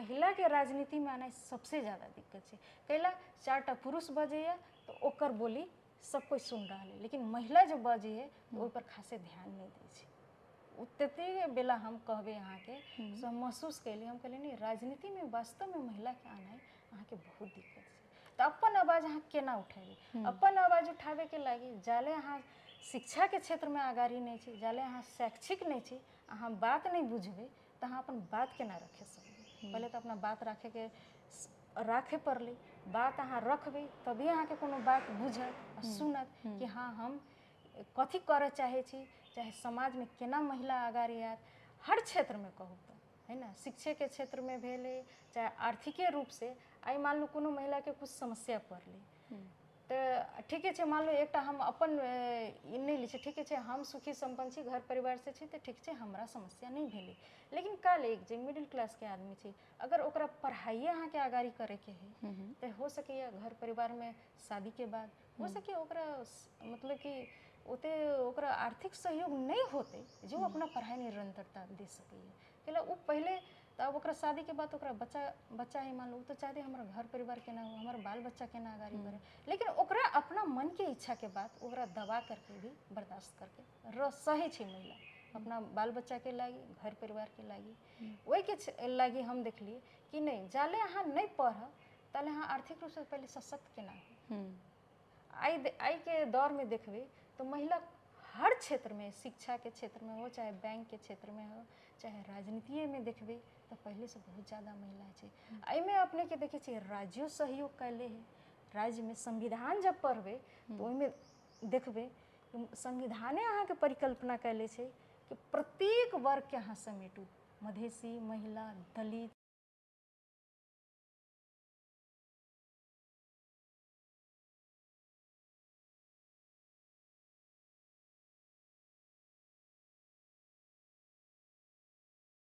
महिलाके राजनीतिमे आनाइ सबसे ज्यादा दिक्कत छै। कैला 4टा पुरुष बजैया तऽ ओकर बोली सब कोइ सुनि रहल है, लेकिन महिला जो बजै है तऽ ओहिपर खासे ध्यान नहि दै छै। ओ ततेक बेला हम कहबै अहाँके से हम महसूस कयली, हम कहलियै नहि, राजनीतिमे वास्तवमे महिलाके आनाइ अहाँके बहुत दिक्कत छै। तऽ अपन आवाज अहाँ केना उठेबै? अपन आवाज उठाबैके लागि जाले अहाँ शिक्षाके क्षेत्रमे अगाड़ी नहि छी, जाले अहाँ शैक्षिक नहि छी, अहाँ बात नहि बुझबै तऽ अहाँ अपन बात केना रखे सकबै? पहिले तऽ अपना बात राखैके राखे पड़लै। बात अहाँ रखबै तभी अहाँके कोनो बात बुझत आ सुनत कि हँ हम कथी करऽ चाहै छी, चाहे समाजमे केना महिला अगाड़ी आयत हर क्षेत्रमे कहू तऽ है ने, शिक्षेके क्षेत्रमे भेलै चाहे आर्थिके रूपसँ। आइ मान लू कोनो महिलाके कुछ समस्या पड़लै तऽ ठीके छै, मान लू एकटा हम अपन ई नहि लै छी, ठीके छै हम सुखी सम्पन्न छी, घर परिवारसँ छी तऽ ठीक छै, हमरा समस्या नहि भेलै। लेकिन काल्हि एक जे मिडिल क्लासके आदमी छै, अगर ओकरा पढ़ाइए अहाँके अगाड़ी करैके है तऽ हो सकैए घर परिवारमे शादीके बाद हो सकैए ओकरा मतलब कि ओते ओकरा आर्थिक सहयोग नहि होतै जे ओ अपना पढ़ाइ निरन्तरता दे सकैए। कैला ओ पहिले तऽ आब ओकरा शादीके बाद ओकरा बच्चा बच्चा है, मान लू ओ तऽ चाहते हमर घर परिवार केना हो, हमर बाल बच्चा केना अगाड़ी बढ़े, लेकिन ओकरा अपना मनके इच्छाके बात ओकरा दबा करके भी बर्दाश्त करके सहे छै महिला अपना बाल बच्चाके लागि, घर परिवारके लागि। ओहिके लागि हम देखलियै कि नहि, जाले अहाँ नहि पढ़ब ताले अहाँ आर्थिक रूपसँ पहिले सशक्त केना हो। आइके दौरमे देखबै तऽ महिला हर क्षेत्रमे, शिक्षाके क्षेत्रमे हो चाहे बैंकके क्षेत्रमे हो चाहे राजनीतिएमे देखबै तऽ पहिलेसँ बहुत ज्यादा महिला छै। एहिमे अपनेके देखै छियै राज्यो सहयोग कयले है। राज्यमे संविधान जब पढ़बै तऽ ओहिमे देखबै कि संविधाने अहाँके परिकल्पना कयले छै कि प्रत्येक वर्गके अहाँ समेटू, मधेसी, महिला, दलित।